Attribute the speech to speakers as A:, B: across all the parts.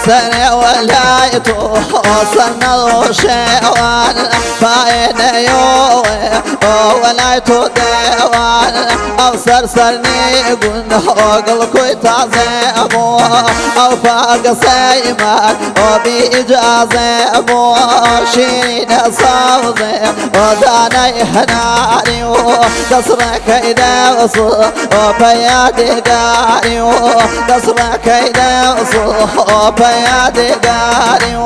A: سنة ولايتو سنة وشيوان فاين يو ولايتو ديوان أو سرسرني قن قل كوي تعزيمو أو فاق سيمان أو بإجازيمو شيرين صوزي وداني هناري قصرك إذا وصل وبيادي قاري قصرك إذا وصل وبيادي قاري.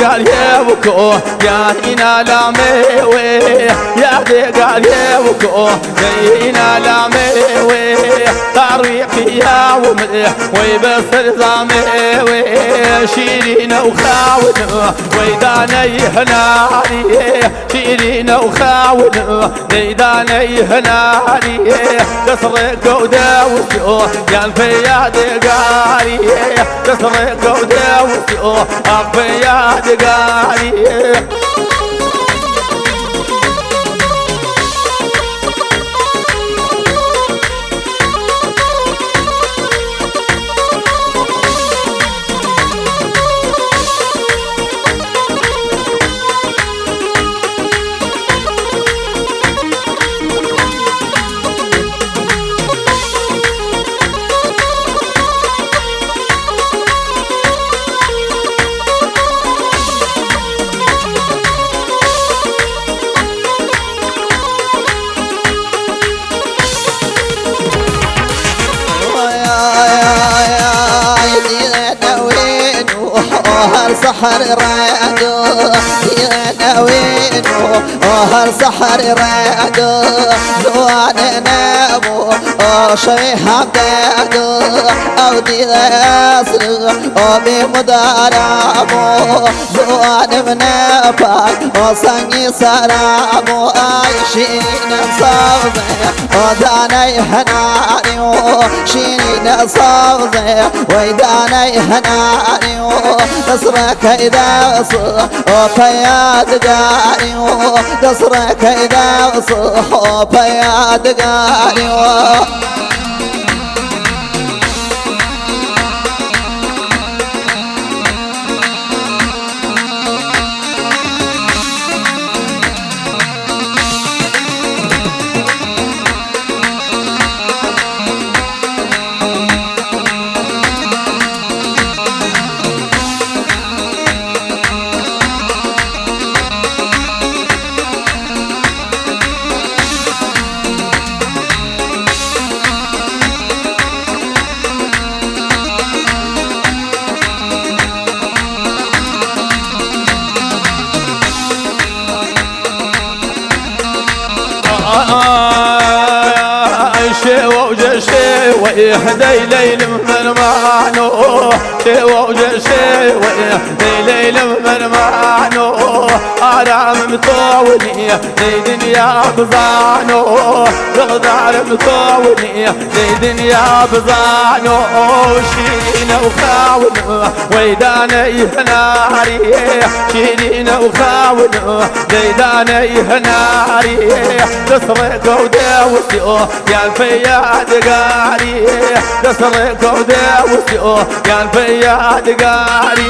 B: قال يا وكو يا إنا لامي يا دي قال يا وكو يا إنا لامي طريقي يا ومي ويبصر زامي شيرين وخاون ويداني هناري شيرين وخاون ديداني هناري تسرق وداوسو يا الفياد قاري تسرق وداوسو أفياد قاري.
A: سحر رادو يا وينو هر سحر رادو زوان نامو شي حمدادو او دي اسر او بمدارامو زوان منافق وصني سرامو عايشين صوزي وداني هناري شيرين صوزي ويداني هناري نصرك إذا وفياد قاري نصرك إذا وفياد قاري.
B: ويهدي ليل من معنو وجشي ويهدي ليل من معنو آرام مطولي دنيا بزانو غدار مطولي دنيا بزانو شيرين وخاون ويداني هناري شيرين وخاون ديداني هناري تسرق وداوسيو يا الفياد قاري تسرق وداوسيو يا الفياد قاري.